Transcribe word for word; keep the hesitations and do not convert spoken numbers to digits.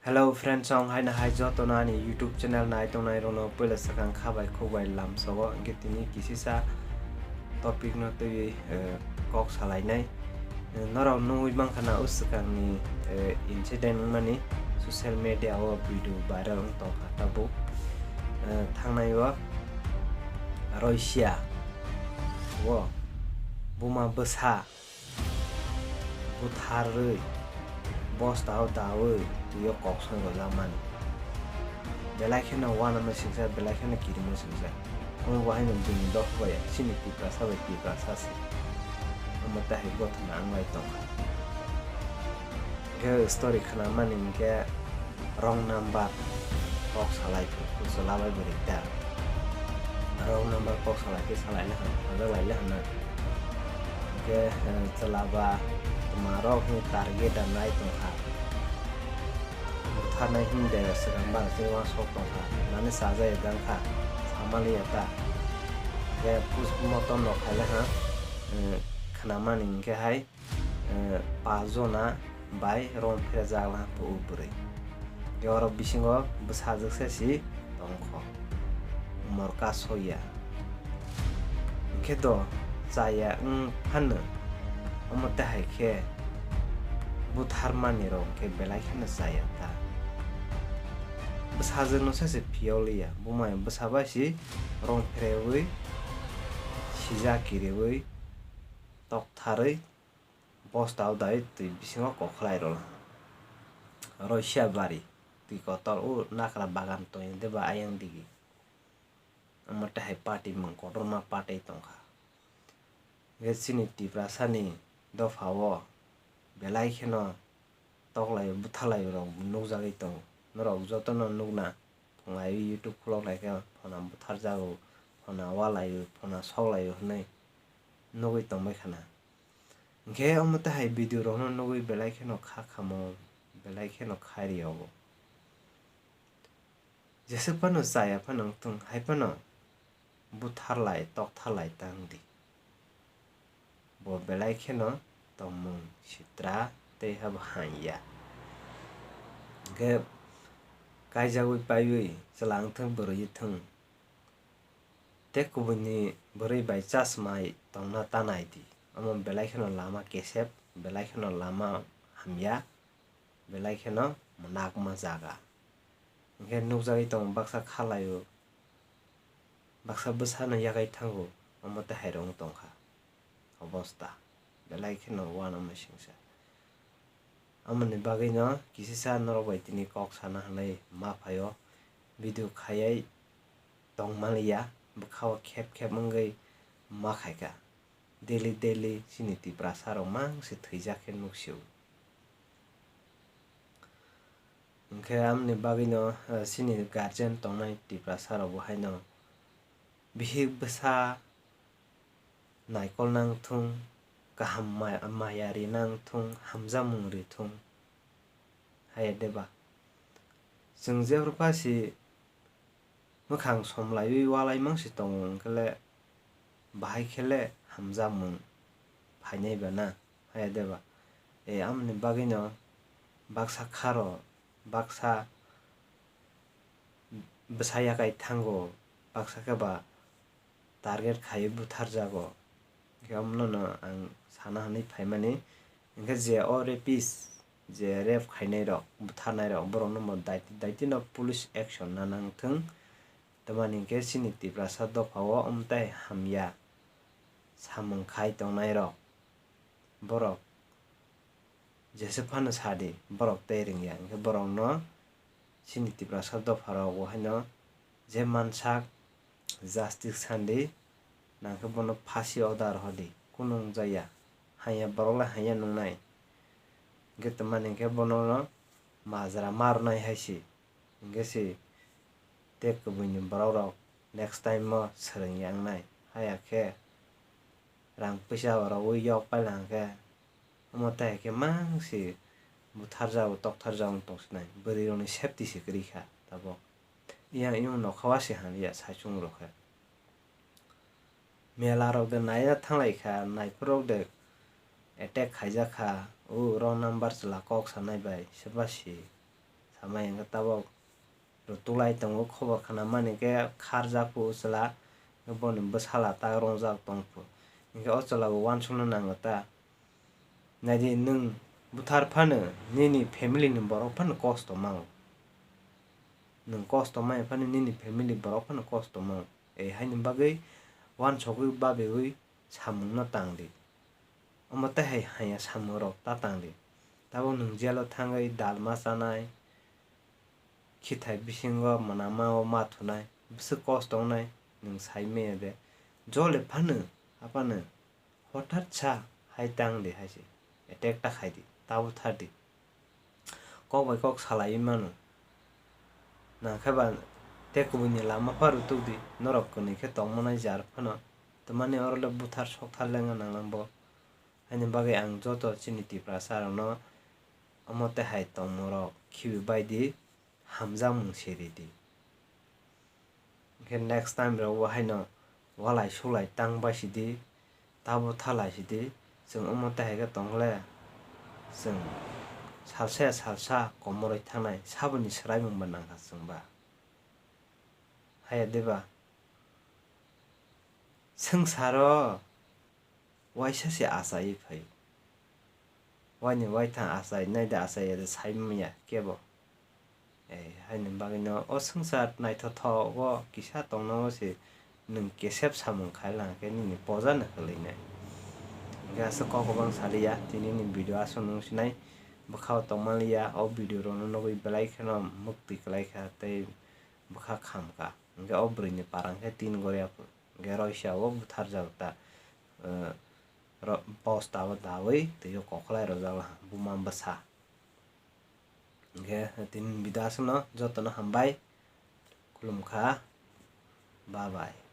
Hello friends, ang haino hai jotono ani YouTube channel nai tongnai rokno puila swkang kha bai khuk bai lamsogo, hwnkhe tini kisisa topic no twiwi, eh, kok salainai. Eh, norok nugwi mankha na o swkangni, eh, incident wngmani social media o video viral wng tongkha tabuk. Eh, thangnai o Russia o buma bwsa butharwi, bosta o dawi, twi o kok song rwjakmani. Belai kheno uanama singsa, belai kheno kirima singsa. Omo bo haino bini dopha bai ya, chini Tiprasa bai Tiprasa se. Omo tei hai gothana wng lai tongkha. Hwnkhe story khnamani hwnkhe wrong number kok salai kho, chwla bai bwrwi ta. Wrong number kok salai khe salai le hwn, hwnjak lai le hwn na. Hwnkhe, eh, chwla ba twma rok ni target da nai tongkha. Butharnai hwn de swkang bara chini uansuk tongkha, nani chajai dang kha, samali ya ta. Hwnkhe post mortem no khai le ha, eh, khnamani hwnkhe hai, eh, pas jona bai rong pherjak lang po o bwrwi. Tei oro bisingo bwsajwk se si tongkho, morka soya. Hwnkhe do chaya wng phano, omo tei hai khe butharmani rok hwnkhe belai kheno chaya ta. Bwsajwk no se se phiyok liya, buma bwsa bai si rong pherewi, sijak kiriwi, toktharwi, bosta o dai twi bisingo kokhlai rwla. Rosia bari, twi kotor o nakra bagan tongya de ba ayang digi. Omo tei hai party mung kotorma party tongkha. Hwnkhe chini Tiprasa ni dopha o belai kheno toklai butharlai rok nukjagwi tongo. Norok jotono nukna, phunglai o YouTube khulok lai khe phona butharjago, phona walaio, phona soklaio hwnwi nugwi tongbai khana. Hwnkhe omo tei hai video rokno nugwi belai kheno kha khamo, belai kheno khairiogo. Jeswk phano chaya phano wngthung, hai phano butharlai toktharlai tang di. Bo belai kheno tongmung sitra tei habo hamya. Hwnkhe kaijagwi paiwi chwla wngthung, bwrwi wngthung, tei kubuini bwrwi bai chasmai tongna ta nai di. Omo belai kheno lama kesep, belai kheno lama hamya, belai kheno mwnakma jaga. Hwnkhe nukjagwi tongo baksa khalaio, baksa bwsano yagai thango, omo tei hai rok wng tongkha obosta, belai kheno uanama singsa. Amoni bagwino kisisa norok bai tini kok sana hwnwi ma phaio, video khaiwi tongmaliya, bwkhao khep khep wngwi ma khaikha. Daily daily chini Tiprasa rok mang se thwijak khe nuksio. Hwnkhe amoni bagwino, eh, chini guardian tongnai Tiprasa rok bo haino bihik bwsa naikol nang thung, kaham ma-, maya ri nang thung, hamjakmung ri thung. Haya de ba? Chwng jephru pha si mwkhang somlaiwi walai mang si tongo, hwnkhe le bahai khe le hamjakmung phainai ba na? Haya de ba? E, amoni bagwino baksa kharo, baksa bwsa yakai thango, baksa khe ba target khaiwi butharjago. Hwnkhe omono no ang sana hwnwi phaimani. Hwnkhe je o rapist, je rape khainai rok, butharnai rok, borok no bo daiti, daiti no police action na nang thung. Tamani hwnkhe chini Tiprasa dopha o omo tei hamya samung khai tongnai rok, borok jeswk phano sa di, borok tei rwngya, hwnkhe borokno chini Tiprasa dopharok bo haino je mansak justice san di, nangkhe bono phasi order rw di, kunu wngjaya, hanya borok lai hanya nungnai, hwnkhe tamani hwnkhe bono majra ma rwnai hai se, hwnkhe se tei kwbwini borok rok next time o swrwngya wngnai, haya khe rang puisa rwui yok pailangkhe, omo tei khe mang se butharjago, toktharjago wng tongsinai, bwrwirokni safety se kwrwi kha tabuk. Yang yang nokha o se hamya saichung rw khe. Mela rok de naiya thanglai kha, naiphuru rok de attack khaijak kha, o wrong number chwla kok sanai bai se ba se Samai hwnkhe tabok rwtulai tongo, khobor khnamani khe kharjak phu o chwla, boni bwsala tak rongjak tong phu. Hinkhe o chwla bo uansukna nango ta. Naidi, nwng buthar phano nini family ni borok phano kosto mango. Nwng kosto maya phano nini family borok phano kosto mango. E haini bagwi uansugwi babewi samungno tang di. Omo tei hai haya samung rok ta tang di. Tabuk nwng jail o thangwi dalma chanai, khithai bisingo mwnama o ma thunai, bwswk kosto wngnai nwng sai maya de. Jole phano aphano hothat sa hai tang di hai se attack ta khai di, ta buthar di. Kok bai kok salaiwi mano. Nangkhe ba tei kubuni lama phano tuk di, norok kwnwi khe tongmanai jar phano. Tamani oro le buthar sokthar lenga nang nang bo. Haini bagwi ang joto chini Tiprasa rokno omo tei hai tongmung rok khibi bai di, hamjakmung se ri di. Hinkhe next time rok bo haino walai sulai tang bai sidi, tabo thalai sidi, chwng omo tei hai khe tong le, chwng salsa ya salsa komorwi thangnai, saboni swraimung ba nangkha chwng ba. Haya de ba? Swngcharo waisa se achaiwi phai. Waini waithang achai, naida achai ya de sai manya kebo. Eh, haini bagwino o swngchar naithothogo kisa tongna o se nwng kesep samung khai lang khe nini poja no kwlwinai. Hinkhe aswk kok kwbang saliya, tini ni video aswk nung sinai bwkhao tongmanliya, o video rokno nugwi belai kheno muktwi kwlai kha tei bwkha kham kha. Hinkhe o bwrwini para hinkhe tin goria phu. Hinkhe roisa o butharjak ta, eh, ro-, bosta o dawi twi o kokhlai rwjak laha buma bwsa. Hinkhe tini video aswkno jotono hambai, khulumkha, bye bye.